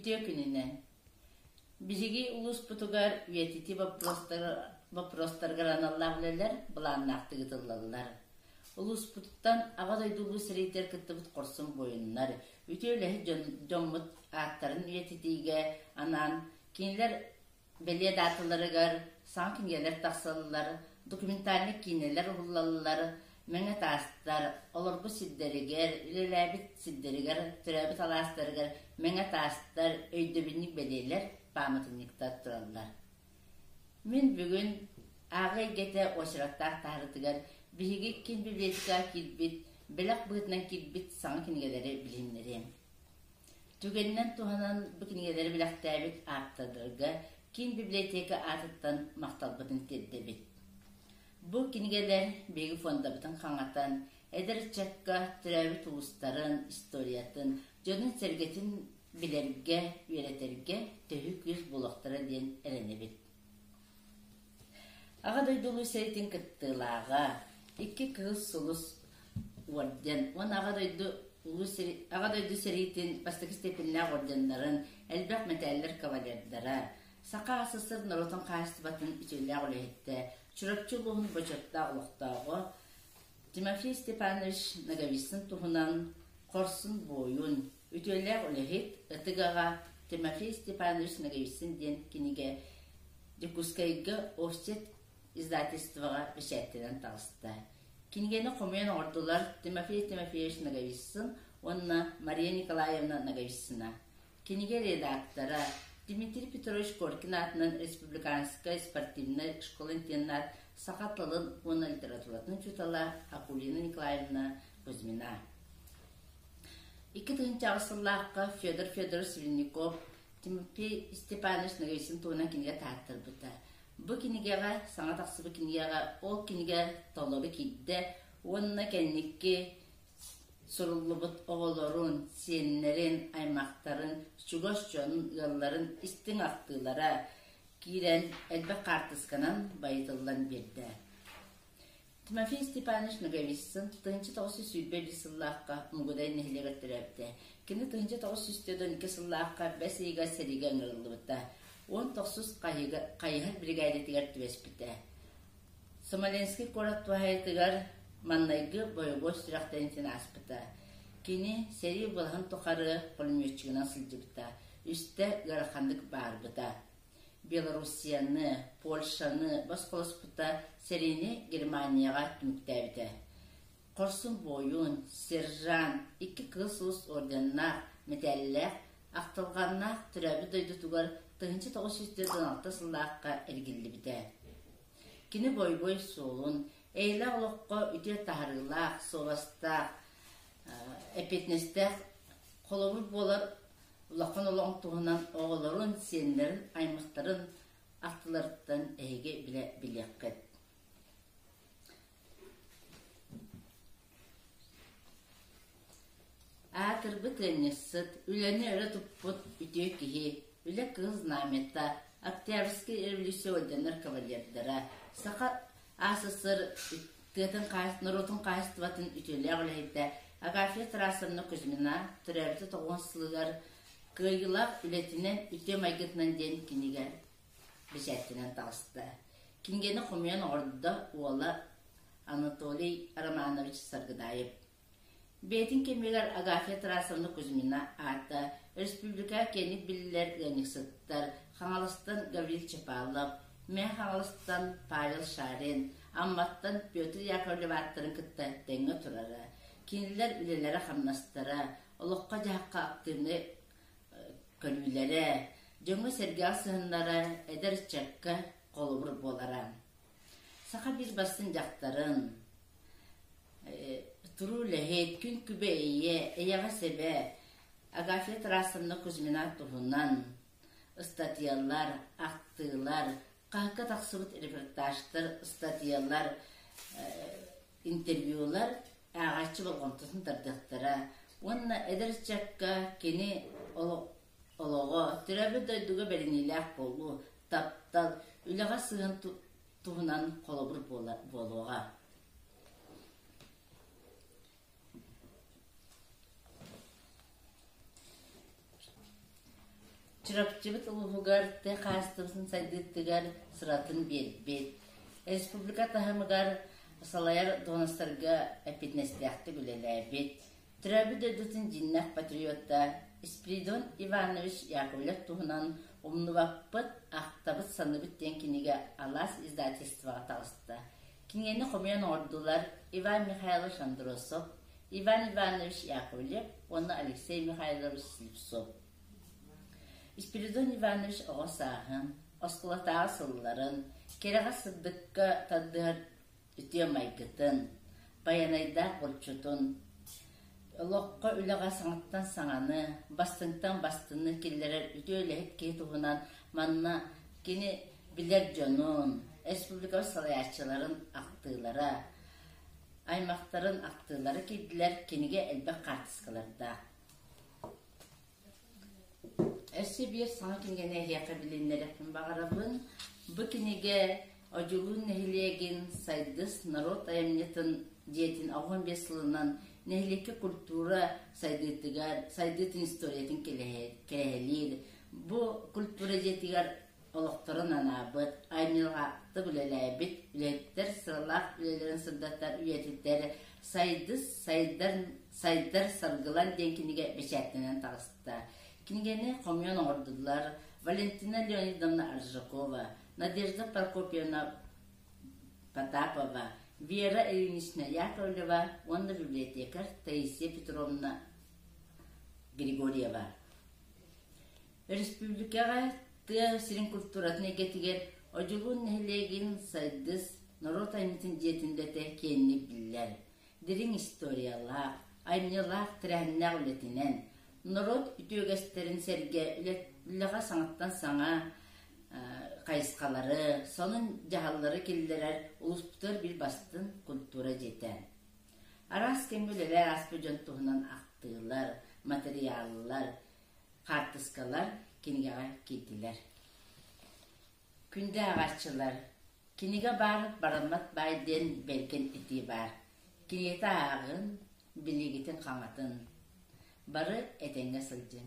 Үтүө күнүнэн! Биһиги улууспутугар үйэтитии боппуруостарыгар аналлаах үлэлэр былааннаахтык ыытыллаллар. Улууспутуттан Аҕа дойду Улуу сэриитигэр кыттыбыт хорсун буойуннар, үтүө үлэһит дьоммут ааттарын үйэтитиигэ анаан кинилэр Бэлиэ дааталарыгар саҥа кинигэлэр тахсаллар, документальнай киинэлэр уһуллаллар, мэҥэ таастар, олорбут сирдэригэр, үлэлээбит сирдэригэр, төрөөбүт алаастарыгар мэҥэ таастар, өйдөбүнньүк бэлиэлэр, пааматынньыктар тураллар. Мин бүгүн ааҕыы эйгэтэ уочараттаах таһарытыгар биһиги киин библиотекаҕа киирбит, бэлэх быһыытынан киирбит саҥа кинигэлэри билиһиннэриэм. Түгэнинэн туһанан бу кинигэлэри бэлэхтээбит ааптардарга киин библиотека аатыттан махталбытын тиэрдэбит. Бу кинигэлэр биһиги фондабытын хаҥатан, эдэр ыччакка төрөөбүт улуустарын историятын, дьонун-сэргэтин билэргэ, үөрэтэргэ төһүү күүс буолуохтара диэн эрэнэбит. Аҕа дойду Улуу сэриитин кыттыылааҕа, икки Кыһыл Сулус орден уонна Аҕа дойду Улуу Аҕа дойду сэриитин бастакы степеннээх орденнарын, элбэх мэтээллэр кавалердара, Саха АССР норуотун хаһаайыстыбатын үтүөлээх үлэһитэ, Чурапчы улууһун бочуоттаах олохтооҕо Тимофей Степанович Ноговицын туһунан Хорсун буойун, үтүөлээх үлэһит, ытык аҕа Тимофей Степанович Ноговицын диэн кинигэ Дьокуускайга Офсет издательствоҕа бэчээттэнэн таҕыста. Кинигэни хомуйан оҥордулар Тимофей Тимофеевич Ноговицын уонна Мария Николаевна Ноговицына. Кинигэ редактора Дмитрий Петрович Коркин аатынан республиканскай спортивнай школа-интернат саха тылын уонна литературатын учуутала Акулина Николаевна Кузьмина. 2008 сыллаахха Федор Федорович Свинников Тимофей Степанович Ноговицын туһунан кинигэ таһааттарбыта. Бу кинигэҕэ, саҥа тахсыбыт кинигэҕэ ол кинигэ толору киирдэ уонна кэнники суруллубут оҕолорун, сиэннэрин, аймахтарын, чугас дьонун, ыалларын истиҥ ахтыылара киирэн элбэх хаартысканан байытыллан биэрдэ. Тимофей Степанович Ноговицын 1921 сыллаахха Мугудай нэһилиэгэр төрөөбүтэ. Кини 1942 сыллаахха бэс ыйыгар сэриигэ ыҥырыллыбыта. Уон тохсус хайыһар биригээдэтигэр түбэспитэ. Смоленскай куорат туһаайытыгар маннайгы бойобуой сүрэхтэниитин ааспыта. Кини сэрии былаһын тухары пулеметчигынан сылдьыбыта, үстэ ыараханнык баарбыта. Белоруссияны, Польшаны босхолоспута, сэриини Германияҕа түмүктээбитэ. Хорсун буойун, сержант, икки Кыһыл Сулус орденнаах, мэтээллээх, ахтылҕаннаах төрөөбүт дойдутугар 1946 сыллаахха эргиллибитэ. Кини бойбуой суолун, эйэлээх олоххо үтүө таһарыылаах, суобастаах, эппиэтинэстээх холобур буолар улахан олоҕун туһунан оҕолорун, сиэннэрин, аймахтарын ахтыларыттан эһиги билэ билиэххит. Аатырбыт ыанньыксыт, үлэни өрө туппут үтүө киһи, үлэ кыһыл знамята, Октябрьскай революция орденнар кавалердара, Саха АССР тыатын норуотун хаһаайыстыбатын үтүөлээх үлэһитэ Агафья Тарасовна Кузьмина төрөөбүтэ тоҕуон сылыгар Кыайыылаах үлэтинэн үтүө майгытынан диэн кинигэ бэчээттэнэн таҕыста. Кинигэни хомуйан оҥордо уола Анатолий Романович Саргыдаев. Бэйэтин кэмигэр Агафья Тарасовна Кузьмина аата республика киэҥник биллэр ыанньыксыттар Хаҥаластан Гаврил Чапалов, Мэҥэ Хаҥаластан Павел Шарин, Амматтан Петр Яковлев ааттарын кытта тэҥҥэ турара. Кинилэр үлэлэрэ-хамнастара, олоххо-дьаһахха активнай көрүүлэрэ, дьоҥҥо-сэргэҕэ сыһыннара эдэр ыччакка холобур буолара. Саха биир бастыҥ дьахтарын, туруу үлэһит, күн күбэй ийэ, эйэҕэс эбэ Агафья Тарасовна Кузьмина туһунан ыстатыйалар, ахтыылар, хаһыакка тахсыбыт репортажтар, ыстатыйалар, интервьюлар ааҕааччы болҕомтотун тардыахтара уонна эдэр ыччакка кини олоҕо, төрөөбүт дойдуга бэриниилээх буолуу, таптал, үлэҕэ сыһыан туһунан холобур буолуоҕа. Чурапчыбыт улууһугар тыа хаһаайыстыбатын сайдыытыгар сыратын биэрбит. Республика таһымыгар салайар дуоһунастарга эппиэтинэстээхтик үлэлээбит. Төрөөбүт дойдутун дьиҥнээх патриота Спиридон Иванович Яковлев туһунан «Умнубаппыт, ахтабыт, саныыбыт» диэн кинигэ Алаас издательствоҕа таҕыста. Кинигэни хомуйан оҥордулар Иван Михайлович Андросов, Иван Иванович Яковлев уонна Алексей Михайлович Слепцов. Спиридон Иванович оҕо сааһын, оскуолатааҕы сылларын, кэрэҕэ-сырдыкка тардыһар үтүө майгытын, байанайдаах булчутун, олоххо үлэҕэ саҥаттан саҥаны, бастыҥтан бастыҥы киллэрэр үтүө үлэһит киһи туһунан манна кини билэр дьонун, республика салайааччыларын ахтыылара, аймахтарын ахтыылара киирдилэр, кинигэ элбэх хаартыскалардаах. Өссө биир саҥа кинигэни эһиэхэ билиннэриэхпин баҕарабын. Бу кинигэ Одьулуун нэһилиэгин Сайдыс норуот айымньытын дьиэтин 85 сылынан нэһилиэккэ культура сайдыытыгар, сайдыытын историятын кэрэһэлиир. Бу культура дьиэтигэр олохторун анаабыт, айымньылаахтык үлэлээбит үлэһиттэр сыралаах үлэлэрин сырдатар, үйэтитэр Сайдыс сайдар, сайдар саргылан диэн кинигэ бэчээттэнэн таҕыста. Кинигэни хомуйан оҥордулар Валентина Леонидовна Аржакова, Надежда Прокопьевна Потапова, Вера Ильинична Яковлева уонна библиотекарь Таисия Петровна Григорьева. Өрөспүүбүлүкэҕэ тыа сирин культуратын эйгэтигэр Одьулуун нэһилиэгин Сайдыс норуот айымньытын дьиэтин үлэтэ киэҥник биллэр. Дириҥ историялаах, айымньылаах тэрээһиннээх үлэтинэн, норуот үтүөгэстэрин сэргэ үлэҕэ саҥаттан саҥа хайысхалары, сонун дьаһаллары киллэрэр улууспутугар биир бастыҥ культура дьиэтэ. Араас кэмҥэ үлэлээн ааспыт дьон туһунан ахтыылар, матырыйааллар, Хаартыскалар кинигэҕэ киирдилэр. Күндү ааҕааччылар, кинигэ баар бараммат баай диэн бэргэн этии баар. Кинигэтэ ааҕын, билиигитин хаҥатын. Бары этэҥҥэ сылдьыҥ.